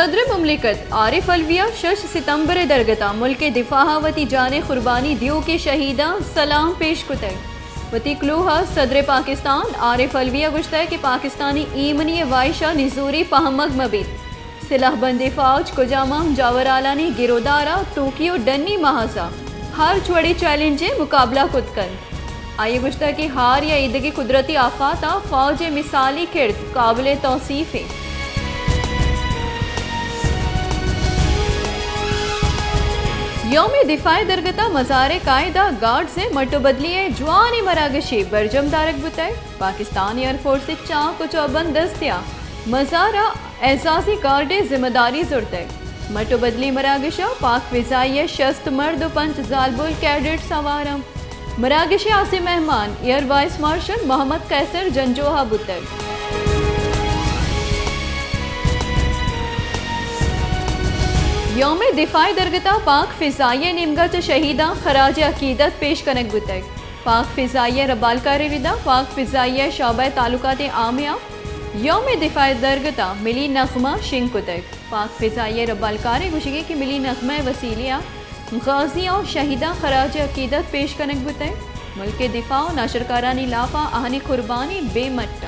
صدر مملکت عارف علوی ءَ شش ستمبر ءِ درگت ءَ ملک ءِ دفاع ءَ وتی جان ءِ قربانی دیوکیں شہیداں سلام پیش کتگ۔ وتی کلوہ ءَ صدر پاکستان عارف علوی ءَ گوشتگ کہ پاکستانی ایمنی ءِ واہش ءَ نزوری پہمگ مہ بیت۔ سلاہ بندیں فوج کجام ہم جاورھالانی گرودار ءَ توکی ءُ ڈنی محاذ ءَ ہرچ وڑیں چیلنج ءِ مقابلہ کت کنت۔ آئی ءَ گوشتگ کہ ہار یا ایدگہ قدرتی آفاتاں فوج ءِ مثالی کرد قابل توصیف انت۔ یوم دفاع ءِ درگت ءَ مزار ءِ قائد ءُ گارڈز ءِ مٹ ءُ بدلی ءِ جوانیں مراگشے برجم دارگ بوتگ۔ پاکستان ایئر فورس ءِ چاک ءُ چوبند دستے ءَ مزار ءَ اعزازی گارڈ ءِ ذمہ داری زرتگ۔ مٹ ءُ بدلی مراگش ءَ پاک فضائیہ ءِ شست مرد ءُ پنچ زالبول کیڈٹس ہوار انت۔ مراگش ءِ ہاسیں مہمان ایئر وائس مارشل محمد قیصر جنجوہ بوتگ۔ یوم دفاع ءِ درگت ءَ پاک فضائیہ ءِ نیمگ ءَ چہ شہیداں خراج عقیدت پیش کنگ بوتگ۔ پاک فضائیہ ءِ ربالکارانی ردا پاک فضائیہ ءِ شعبہ ءِ تعلقات عامہ ءَ یوم دفاع ءِ درگت ءَ ملی نغمہ شنگ کتگ۔ پاک فضائیہ ءِ ربالکارانی گوشگ انت کہ ملی نغمہ ءِ وسیلہ ءَ غازیاں ءُ شہیداں خراج عقیدت پیش کنگ بوتگ۔ ملک ءِ دفاع ءُ ناشرکارانی لاپ ءَ آہانی قربانی بے مٹ انت۔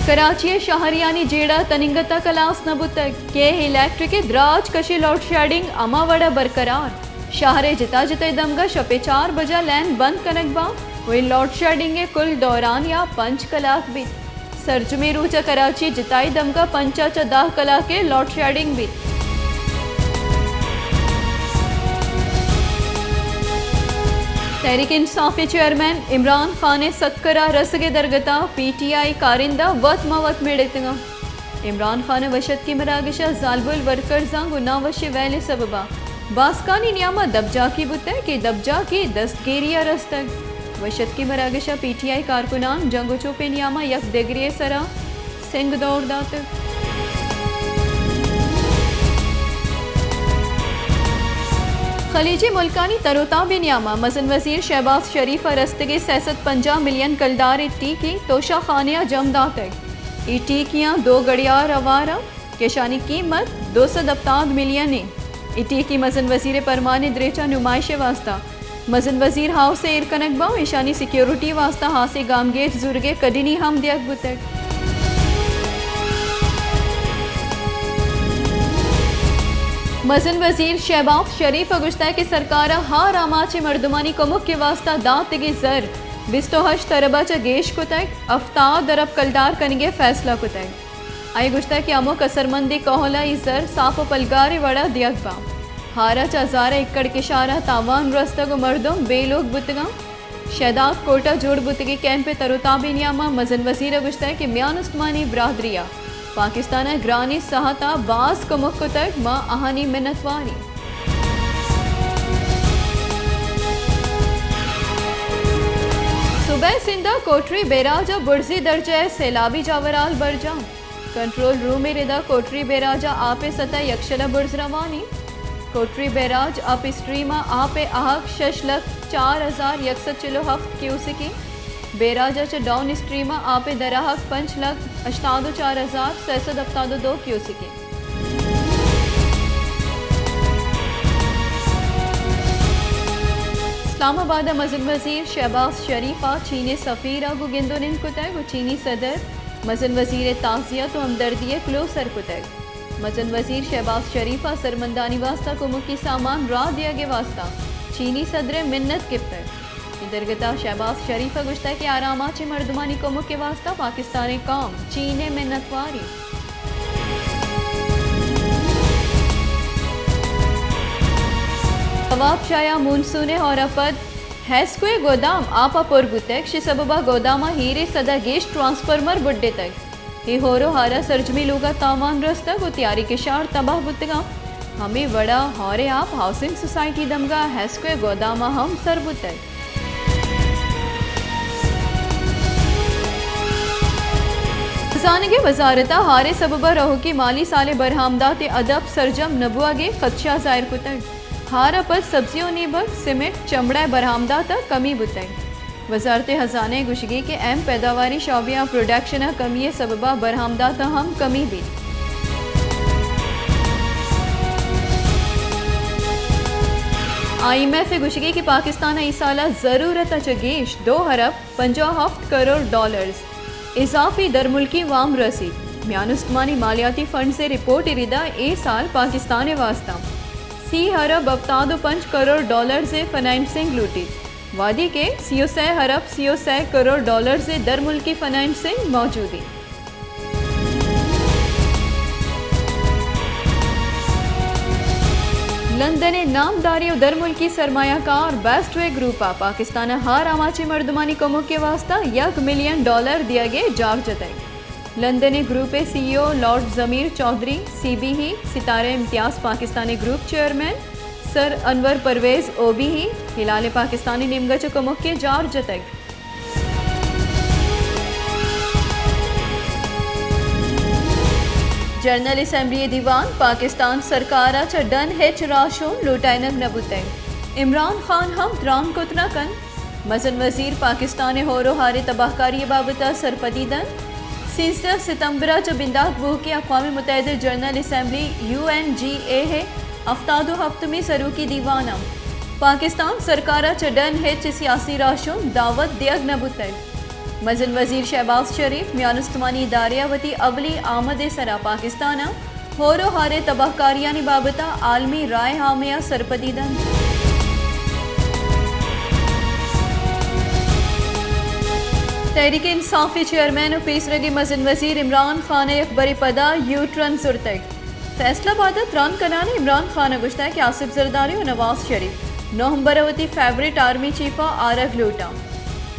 کراچی ءِ شہریانی جیڑہ تننگت ءَ کلاس نہ بوتگ۔ کیہ الیکٹرک ءِ دراج کش ءِ لوڈ شیڈنگ ہما وڑ ءَ برقرار۔ شہر ءِ جتا جتائیں دمگ ءَ شپ ءِ چار بج ءَ لین بند کنگ باں ءُ اے لوڈ شیڈنگ ءِ کل دورانیہ پنچ کلاک بیت۔ سرجمیں روچ ءَ کراچی ءِ جتائیں دمگ ءَ پنچ ءَ چہ دہ کلاک ءِ لوڈ شیڈنگ بیت۔ تحریک انصاف ءِ چیئرمین عمران خان ءِ سکر ءَ رسگ ءِ درگت ءَ پی ٹی آئی کارندہ وت ماں وت میڑ اتگ انت۔ عمران خان ءِ وش اتکی مراگش ءَ زالبول ورکرزاں گوں ناوشیں ویل ءِ سبب ءَ باسکانی نیام ءَ دبجاکی بوتگ کہ دبجاکی دستگیری ءَ رستگ۔ وش اتکی مراگش ءَ پی ٹی آئی کارکنان جنگ ءُ چوپے نیام ءَ یک دگرے ءِ سرا سنگ دور داتگ۔ خلیجی ملکانی تر ءُ تابے نیام ءَ مزن وزیر شہباز شریف ءَ رستگیں سئے سد پنجاہ ملین کلدار ءِ ٹیکی توشہ خانے ءَ جم داتگ۔ اے ٹیکیاں دو گڑیار ہوار انت کہ اشانی قیمت دو سد ہپتاد ملین انت۔ اے ٹیکی مزن وزیر ءِ پرمان ءِ دریچ ءَ نمائش ءِ واستہ مزن وزیر ہاؤس ءَ ایر کنگ باں ءُ اشانی سیکورٹی ءِ واستہ ہاسیں گامگیج زورگ ءِ کڈنی ہم دیگ بوتگ۔ مزن وزیر شہباز شریف ءَ گوشتگ کہ سرکار ءَ ہر آماچیں مردمانی کمک ءِ واستہ داتگیں زر بیست ءُ ہشت ارب ءَ چہ گیش کتگ، ہفتاد ارب کلدار کنگ ءِ فیصلہ کتگ۔ آئی ءَ گوشتگ کہ ہمک اثرمندیں کہول ءَ اے زر ساپ ءُ پلگاریں وڑ ءَ دیگ باں۔ ہار ءَ چہ ہزار ءَ ایکڑ کشار ءَ تاوان رستگ ءُ مردم بے لوگ بوتگ انت۔ شہداد کوٹ ءَ جوڑ بوتگیں کیمپ ءِ تر ءُ تابے نیام ءَ مزن وزیر ءَ گوشتگ کہ میان استمانی برادری ءَ پاکستان ءَ گرانیں ساہت ءَ باز کمک کتگ، ما آہانی منتوار ایں۔ صوبہ سندھ ءَ کوٹری بیراج ءَ برزی درجہ ءِ سیلابی جاورھال برجاہ۔ کنٹرول روم ءِ ردا کوٹری بیراج ءَ آپ ءِ سطح یکشل ءَ برز روان انت۔ کوٹری بیراج اپ اسٹریم ءَ آپ ءِ آہگ شش لکھ چار ہزار یک سد چل ءُ ہفت کیوسک انت۔ بیراج ءَ چہ ڈاؤن اسٹریم ءَ آپ ءِ درآہگ پنچ لکھ ہشتاد ءُ چار ہزار سئے سد ہپتاد ءُ دو کیوسک انت۔ اسلام آباد ءَ مزن وزیر شہباز شریف ءَ چین ءِ سفیر ءَ گوں گند ءُ نند کتگ ءُ چینی صدر مزن وزیر ءِ تعزیت ءُ ہمدردی ءِ کلوہ سر کتگ۔ مزن وزیر شہباز شریف ءَ اثرمندانی واستہ کمکی سامان راہ دیگ ءِ واستہ چینی صدر ءِ منت گپتگ۔ اے درگت ءَ شہباز شریف ءَ گوشتگ کہ ہر آماچیں مردمانی کمک ءِ واستہ پاکستان ءِ قوم چین ءِ منتوار انت۔ نواب شاہ ءَ مونسون ءِ ہور ءَ پد ہیسکو ءِ گودام آپ ءَ پر بوتگ، شی سبب ءَ گودام ءَ ہیرے سد ءَ گیش ٹرانسفارمر بڈتگ۔ اے ہور ءُ ہار ءَ سرجمیں لوگ ءَ تاوان رستگ ءُ تیاری کشار تباہ بوتگ انت۔ ہمے وڑ ءَ ہور ءِ آپ ہاؤسنگ سوسائٹی دمگ ءَ ہیسکو ءِ گودام ءَ ہم سر بوتگ۔ زانگ ءِ وزارت ءَ ہار ءِ سبب ءَ رہوکیں مالی سال ءِ برآمدات ءِ ہدف سرجم نہ بوگ ءِ خدشہ ظاہر کتگ۔ ہار ءَ پد سبزی ءُ نیبگ، سیمنٹ، چمڑہ ءِ برآمدات ءَ کمی بوتگ۔ وزارت خزانہ ءِ گوشگی کہ اہم پیداواری شعبیاں پروڈکشن ءِ کمی ءِ سبب ءَ برآمدات ءَ ہم کمی بیت۔ آئی ایم ایف ءِ گوشگی کہ پاکستان ءَ اے سال ءَ ضرورت ءَ چہ گیش دو ارب پنجاہ ہفت کروڑ ڈالرز اضافی درملکی وام رسیت۔ میان استمانی مالیاتی فنڈز ءِ رپورٹ ءِ ردا اے سال پاکستان ءِ واستہ سی ارب ہفتاد و پنچ کروڑ ڈالرز ءِ فنانسنگ لوٹیت، وہدی کہ سی و سئے ارب سی و سئے کروڑ ڈالرز ءِ درملکی فنانسنگ موجود انت۔ لندن ءِ نامداریں و درملکی سرمایہ کار بیسٹ وے گروپ ءَ پاکستان ءِ ہر آماچیں مردمانی کمک ءِ واستہ یک ملین ڈالر دیگ ءِ جار جتگ۔ لندن ءِ گروپ ءِ سی ای او لارڈ ضمیر چوہدری، سی بی ای، ستارہ امتیاز پاکستان ءِ گروپ چیئرمین سر انور پرویز او بی ای، ہلال پاکستان ءِ نیمگ ءَ چہ کمک ءِ جار جتگ۔ جنرل اسمبلی ءِ دیوان پاکستان سرکار ءَ چہ ڈن ہچ راہشون لوٹائینگ نہ بوتگ۔ عمران خان ہم تران کت نہ کنت۔ مزن وزیر پاکستان ءِ ہور و ہار ءِ تباہکاری ءِ بابت ءَ سرپدی دنت۔ سیزدہ ستمبر ءَ چہ بندات بوہوکیں اقوام متحدہ ءِ general assembly, U N G A, ءِ ہفتاد و ہپتمی سروکی دیوان ءَ پاکستان سرکار ءَ چہ ڈن ہچ سیاسی راہشون دعوت دیگ نہ بوتگ۔ مزن وزیر شہباز شریف میان استمانی ادارہ ءَ وتی اولی آمد ءِ سرا پاکستان ءِ ہور و ہار ءِ تباہکاریانی بابت ءَ عالمی رائے عامہ ءَ سرپدی دنت۔ تحریک انصاف ءِ چیئرمین و پیسرگیں مزن وزیر عمران خان ءَ یک برے پدا یو ٹرن زرتگ۔ فیصل آباد ءَ تران کنان ءَ عمران خان ءَ گوشتگ کہ آصف زرداری و نواز شریف نومبر ءَ وتی فیورٹ آرمی چیف ءَ آرگ لوٹاں۔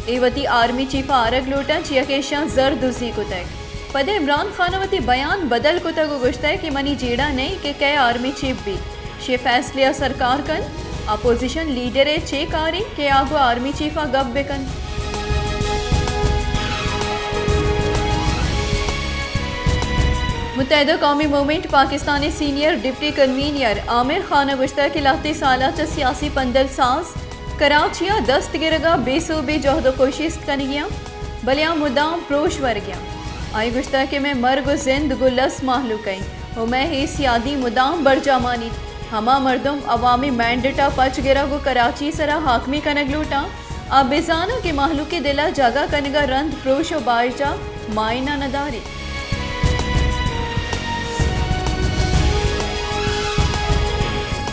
اے وتی آرمی چیف ءَ آرگ لوٹاں، چیا کہ ایشاں زر دزی کتگ۔ پدا عمران خان ءَ وتی بیان بدل کتگ و گوشتگ کہ منی جیڑہ نئیں کہ کئے آرمی چیف بیت۔ شے فیصلے ءَ سرکار کنت۔ اپوزیشن لیڈر ءِ چے کارے کہ آ گوں آرمی چیف ءَ گپ بہ کنت؟ متحدہ قومی موومنٹ پاکستان ءِ سینئر ڈپٹی کنوینئر عامر خان ءَ گوشتگ کہ لہتے سال ءَ چہ سیاسی پندل ساز کراچی ءَ دست گرگ ءَ بے سوبی جہد و کوشست کنگی آں، بلے آ مدام پروش ورگی آں۔ آئی گوشتگ کہ مئے مرگ و زند گوں لس مہلوک ءَ انت و مئے اے سیادی مدام برجاہ مانیت۔ ہما مردم عوامی مینڈیٹ ءَ پچ گرگ و کراچی ءِ سرا حاکمی کنگ لوٹاں، آ بزاناں کہ مہلوک ءِ دل ءَ جاگہ کنگ ءَ رند پروش و باہرجاہ معنی نہ داریت۔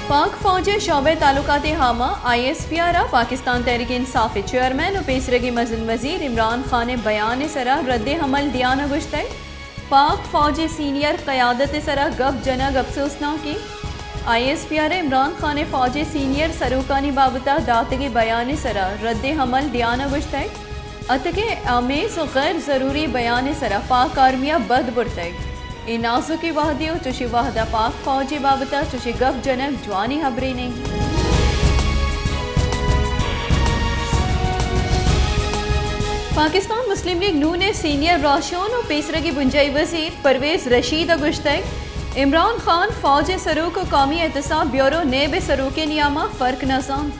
پاک فوج ءِ شعبہ تعلقات عامہ، آئی ایس پی آر، ءَ پاکستان تحریک انصاف ءِ چیئرمین و پیسرگیں مزن وزیر عمران خان ءِ بیان ءِ سرا رد عمل دیان ءَ گوشتگ، پاک فوج ءِ سینئر قیادت ءِ سرا گپ جنگ اپسوزناک انت۔ آئی ایس پی آر ءَ عمران خان ءِ فوج ءِ سینئر سروکانی بابت ءَ داتگیں بیان ءِ سرا رد عمل دیان ءَ گوشتگ ات کہ آمیز و غیر ضروری بیان ءِ سرا پاک آرمی ءَ بد برتگ۔ اے نازکیں وہدے و چشیں وہد ءَ پاک فوج ءِ بابت ءَ چشیں گپ جنگ جوانیں ہبرے نہ انت۔ پاکستان مسلم لیگ نون ءِ سینئر راہشون و پیسرگیں بنجاہی وزیر پرویز رشید ءَ گوشتگ، عمران خان فوج ءِ سروک و قومی احتساب بیورو نیب ءِ سروک ءِ نیام ءَ فرق نہ زانت۔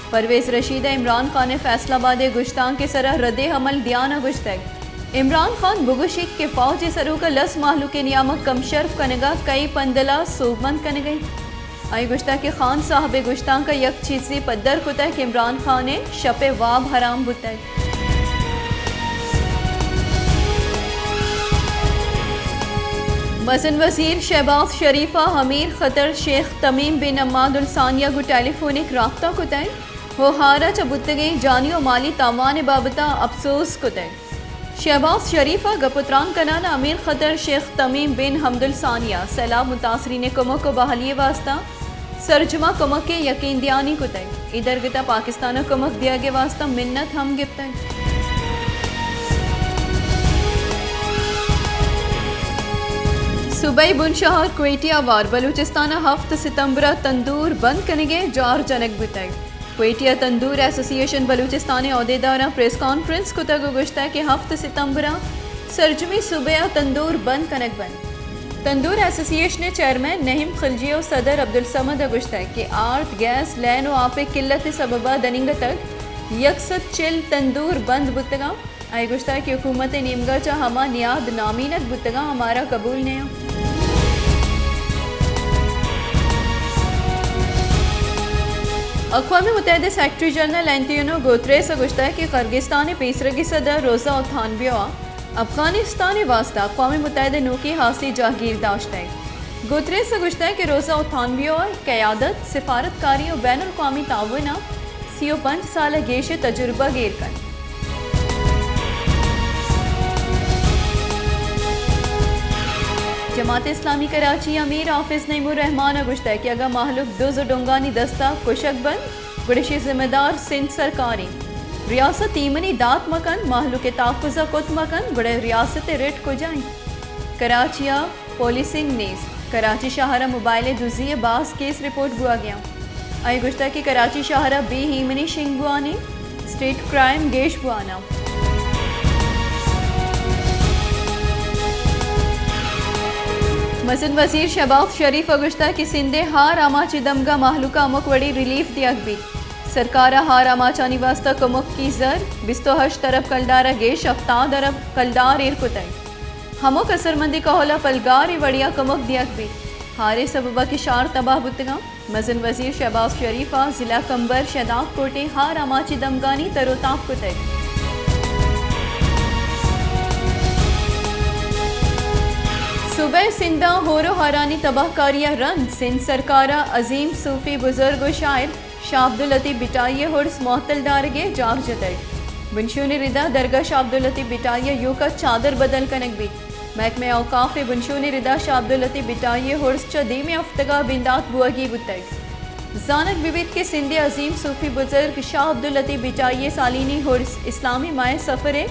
پرویز رشید ءَ عمران خان ءِ فیصل آباد ءِ گشتانک ءِ سرا رد عمل دیان ءَ گوشتگ، عمران خان بگوشیت کہ فوج ءِ سروک ءَ لس مہلوک ءِ نیام ءَ کم شرف کنگ ءَ کئی پندل ءَ سوبمند کنگ ءَ انت۔ آئی ءَ گوشتگ کہ خان صاحب ءِ گشتانک ءَ یک چیزے پدر کتگ کہ عمران خان ءِ شپ ءِ واب حرام بوتگ۔ مزن وزیر شہباز شریف ءَ امیر قطر شیخ تمیم بن حماد الثانی ءَ گوں ٹیلی فونک رابطہ کتگ و ہارا چہ بوتگیں جانی و مالی تاوان ءِ بابت ءَ اپسوز کتگ۔ شہباز شریف ءَ گپ و تران کنان ءَ امیر قطر شیخ تمیم بن حمد الثانی ءَ سیلاب متاثرین ءِ کمک و بحالی ءِ واستہ سرجما کمک ءِ یقین دہانی کتگ۔ اے درگت ءَ پاکستان ءَ کمک دیگ ءِ واستہ منت ہم گپتگ۔ صوبائی بنشہر کوئٹہ ءَ وار بلوچستان ءَ ہفت ستمبر ءَ تندور بند کنگ ءِ جار جنگ بوتگ۔ کوئٹہ ءَ تندور ایسوسی ایشن بلوچستان ءِ عہدیداراں پریس کانفرنس کتگ و گوشتگ کہ ہفت ستمبر ءَ سرجمیں صوبہ ءَ تندور بند کنگ بنت۔ تندور ایسوسی ایشن ءِ چیئرمین نعیم خلجی و صدر عبدالصمد ءَ گوشتگ کہ آرت، گیس، لین و آپ ءِ قلت ءِ سبب ءَ دننگتگ یک سد چل تندور بند بوتگاں۔ آئی گوشتگ کہ حکومت ءِ نیمگا چہ ہما نیاد نامینگ بوتگاں، ہمارا قبول نیاں۔ اقوام متحدہ ءِ سیکرٹری جنرل انتونیو گوتریس ءَ گوشتگ کہ قرغستان ءِ پیسرگی صدر روزا اوتھانبیو ءَ افغانستان ءِ واستہ اقوام متحدہ ءِ نوکیں ہاسیں جاگیر داشتگ۔ گوتریس ءَ گوشتگ کہ روزا اوتھانبیو ءِ قیادت، سفارتکاری ءُ بین الاقوامی تعاون ءَ سی ءُ پنچ سال ءَ گیش ءِ تجربہ گیر کنت۔ جماعت اسلامی کراچی ءِ امیر حافظ نعیم الرحمان ءَ گوشتگ کہ اگاں مہلوک دز ءُ ڈنگانی دست ءَ کشگ بنت، گڑا ایشی ذمہ دار سندھ سرکار انت۔ ریاست ایمنی دات مہ کنت، مہلوک ءِ تحفظ ءَ کت مہ کنت، گڑا ریاست ءِ رٹ کجا انت؟ کراچی ءَ پولیسنگ نیست۔ کراچی شہر ءَ موبائل ءِ دزی ءِ باز کیس رپورٹ بوہگ ءَ انت۔ آئی ءَ گوشتگ کہ کراچی شہر ءَ بے ایمنی شنگ بوان انت، اسٹریٹ کرائم گیش بوان انت۔ مزن وزیر شہباز شریف ءَ گوشتگ کہ سندھ ءِ ہار آماچ ءِ دمگ ءَ مہلوک ءَ ہمک وڑیں ریلیف دیگ بیت۔ سرکار ءَ ہار آماچانی واستہ کمکی زر بیست ءُ ہشت ارب کلدار ءَ گیش ہفتاد ارب کلدار ایر کتگ۔ ہمک اثرمندیں کہول ءَ پلگاریں وڑے ءَ کمک دیگ بیت۔ ہار ءِ سبب ءَ کشار تباہ بوتگاں۔ مزن وزیر شہباز شریف ءَ ضلع کمبر شہداد کوٹ ءِ ہار آماچ ءِ دمگانی تر ءُ تاب کتگ۔ صوبہ سندھ ءَ ہور ءُ ہارانی تباہ کاری ءَ رند، سندھ سرکار ءَ عظیم صوفی بزرگ ءُ شاعر شاہ عبداللطیف بھٹائی ءِ ارس معطل دارگ ءِ جاک جتگ۔ بنشون ءِ ردا درگاہ شاہ عبداللطیف بھٹائی ءَ ایوک ءَ چادر بدل کنگ بیت۔ محکمہ اوقاف ءِ بنشون ءِ ردا شاہ عبداللطیف بھٹائی ءِ ارس چہ دیمی ہفتگ ءَ بندات بوہگی بوتگ۔ زانگ بہ بیت کہ سندھ ءِ عظیم صوفی بزرگ شاہ عبداللطیف بھٹائی ءِ سالینی ارس اسلامی ماہ صفر ءِ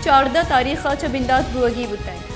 چاردہ تاریخ ءَ چہ بندات بوہگی بوتگ۔